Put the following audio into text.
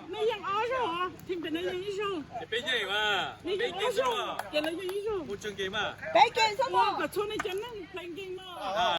Nej yeej ob zaug, team ntawm no yeej ib zaug. Nej yeej ob zaug, ces lawv yeej ib zaug. Peb ke xwb, kom txhua nej cov neeg hle